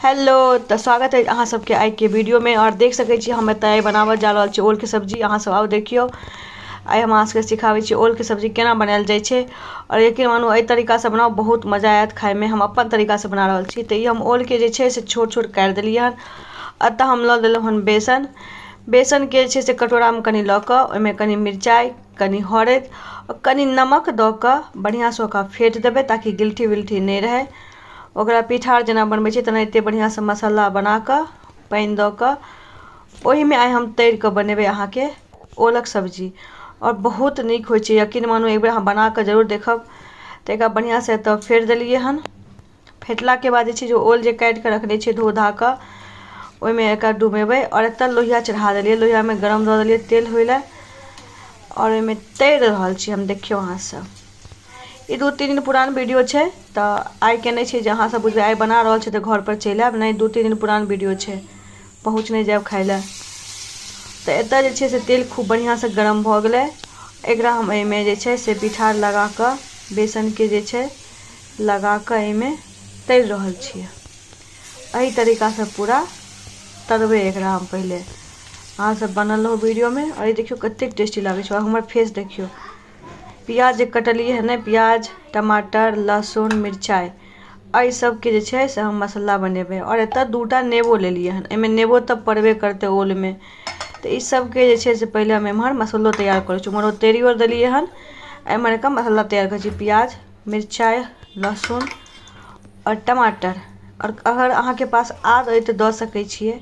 Hello तऽ स्वागत है अहाँ सबके आइके वीडियोमे। और देख सकै छी हम एतऽ आइ बनाबऽ जा रहल छी ओलके सब्जी। अहाँ सब आउ देखियौ, आइ हम अहाँ सबके सिखाबै छी ओलके सब्जी केना बनायल जाइ छै। और यकीन मानू एहि तरीकासँ बनाउ, बहुत मजा आयत खाइमे। हम अपन तरीकासँ बना रहल छी। तऽ ई हम ओलके जे छै से छोट छोट काटि देलियै हन। एतऽ हम लऽ लेलहुँ हन बेसन। बेसनके जे छै से कटोरामे कनि लऽ कऽ ओहिमे कनि मिरचाइ, कनि हरदि आओर कनि नमक दऽ कऽ बढ़िआँसँ ओकरा फेँट देबै, ताकि गिलठी विलठी नहि रहै। ओकरा पिठार जेना बनबै छै तेनाहिते बढ़िआँसँ मसाला बनाकऽ पानि दऽ कऽ ओहिमे आइ हम तरि कऽ बनेबै अहाँके ओलक सब्जी। आओर बहुत नीक होइ छै, यकीन मानू एक बेर अहाँ बनाकऽ जरूर देखब। तऽ एकरा बढ़िआँसँ एतऽ फेँट देलियै हन। फेँटलाके बाद जे छै जे ओल जे काटि कऽ रखने छियै धो धा कऽ, ओहिमे एकरा डुबेबै। आओर एतऽ लोहिया चढ़ा देलियै, लोहियामे गरम दऽ देलियै तेल होइ लए, आओर ओहिमे तरि रहल छी हम। देखियौ अहाँ सब, ई 2-3 दिन पुरान वीडियो छै, तऽ आइके नहि छै जे अहाँ सब बुझबै आइ बना रहल छै तऽ घर पर चलि आयब। नहि, 2-3 दिन पुरान वीडियो छै, पहुँच नहि जायब खाइ लए। तऽ एतऽ जे छै से तेल खूब बढ़िआँसँ गरम भऽ गेलै। एकरा हम एहिमे जे छै से पिठार लगा कऽ, बेसनके जे छै लगा कऽ एहिमे तरि रहल छियै। एहि तरीकासँ पूरा तरबै एकरा हम। पहिले अहाँ सब बनल रहू वीडियोमे। और ई देखियौ कतेक टेस्टी लागै छै। और हमर फेस देखियौ। प्याज जे कटलियै हँ ने, प्याज, टमाटर, लहसुन, मिरचाइ, एहि सबके जे छै से हम मसाला बनेबै। और एतऽ 2टा नेबो लेलियै हन, एहिमे नेबो तऽ पड़बे करतै ओलमे। तऽ ई सबके जे छै से पहिले हम एम्हर मसालो तैयार करै छी। उम्हर ओ तैरियो देलियै हन, एम्हर एकर मसाला तैयार करै छी, प्याज, मिरचाइ, लहसुन आओर टमाटर। आओर अगर अहाँके पास आद अइ तऽ दऽ सकै छियै,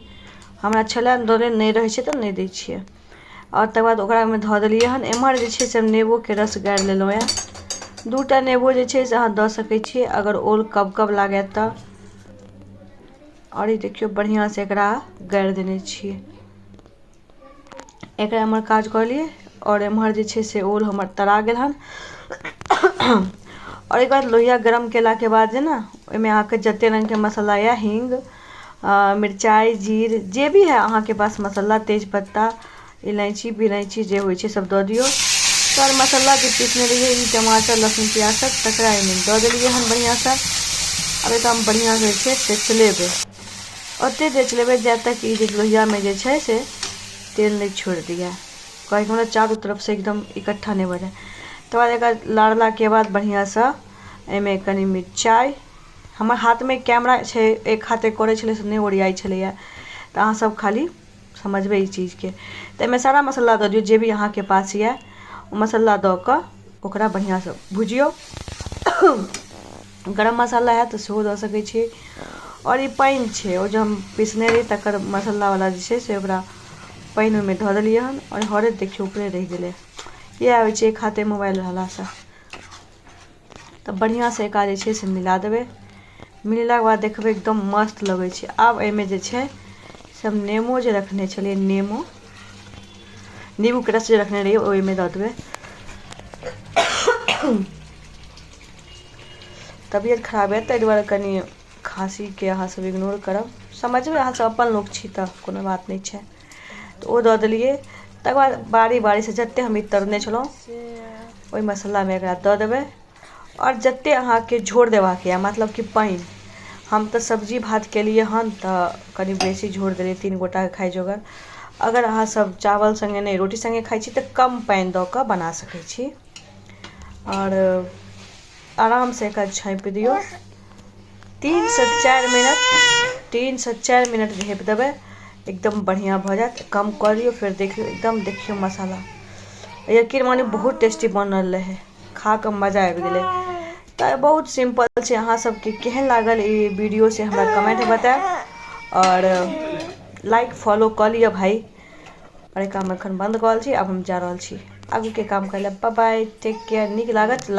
हमरा छलै दऽ, नहि रहै छै तऽ नहि दै छियै। आओर तकर बाद ओकरा ओहिमे धऽ देलियै हन। एम्हर जे छै से हम नेबोके रस गाड़ि लेलहुँ यऽ। 2टा नेबो जे छै से अहाँ दऽ सकै छियै अगर ओल कब कब लागै तऽ। आओर ई देखियौ बढ़िआँसँ एकरा गाड़ि देने छियै। एकरा एम्हर काज कऽ लियै। आओर एम्हर जे छै से ओल हमर तरा गेल हन। आओर एक बाद लोहिया गरम केलाके बाद जे ने ओहिमे अहाँके जते रङ्गके मसाला यऽ, हींग, मिरचाइ, जीर, जे भी है अहाँके पास मसाला, तेजपत्ता, इलायची बिलायची जे होइ छै सब दऽ दियौ। तर मसाला जे पीसने रहियै ई टमाटर, लहसुन, प्याज सब, तकरा एहिमे दऽ देलियै हन बढ़िआँसँ। आब एकरा हम बढ़िआँसँ जे छै से चलेबै, ओते देर चलेबै जा तक ई जे लोहियामे जे छै से तेल नहि छोड़ि दिए, कहैके मतलब चारू तरफसँ एकदम इकट्ठा नहि भऽ जाय। तकर बाद एकरा लारलाके बाद बढ़िआँसँ एहिमे कनि मिरचाइ, हमर हाथमे कैमरा छै, एक हाथे करै छलै से नहि ओरियाइ छलैए, तऽ अहाँ सब खाली समझबै ई चीजके। तऽ एहिमे सारा मसाला दऽ दियौ जे भी अहाँके पास यऽ, ओ मसाला दऽ कऽ ओकरा बढ़िआँसँ भुजियौ। गरम मसाला हैत तऽ सेहो दऽ सकै छी। आओर ई पानि छै, ओ जे हम पीसने रही तकर मसालावला जे छै से ओकरा पानि ओहिमे धऽ देलियै हन। आओर हरदि देखियौ ऊपरे रहि गेलै। इएह होइ छै एक हाथे मोबाइल रहलासँ। तऽ बढ़िआँसँ एकरा जे छै से मिला देबै। मिलेलाके बाद देखबै एकदम मस्त लगै छै। आब एहिमे जे छै से हम नेमो जे रखने छलियै, नेमो, नींबूके रस जे रखने रहियै, ओहिमे दऽ देबै। तबियत खराब यऽ ताहि दुआरे कनि खाँसीके अहाँ सब इग्नोर करब, समझबै अहाँ सब अपन लोक छी तऽ कोनो बात नहि छै। तऽ ओ दऽ देलियै। तकर बाद बारी बारीसँ जते हम ई तरने छलहुँ ओहि मसालामे एकरा दऽ देबै। आओर जते अहाँके झोर देबाक यऽ, मतलब कि पानि, हम तऽ सब्जी भात केलियै हन तऽ कनि बेसी झोर देलियै, 3 गोटाके खाइ जोगर। अगर अहाँ सब चावल सङ्गे नहि रोटी सङ्गे खाइ छी तऽ कम पानि दऽ कऽ बना सकै छी। आओर आरामसँ एकरा झाँपि दियौ, 3 से 4 मिनट, 3 से 4 मिनट झाँपि देबै, एकदम बढ़िआँ भऽ जायत। कम कऽ दियौ, फेर देखियौ एकदम, देखियौ मसाला, यकीन मानियौ बहुत टेस्टी बनल रहै, खा कऽ मजा आबि गेलै। तऽ बहुत सिम्पल छै। अहाँ सबके केहन लागल ई वीडियो से हमरा कमेंट बतायब आओर लाइक फॉलो कऽ लिअ भाइ। आओर ई काम एखन बन्द कऽ रहल छी, आब हम जा रहल छी आगूके काम करै लए। बाय बाय, टेक केयर। नीक लागत।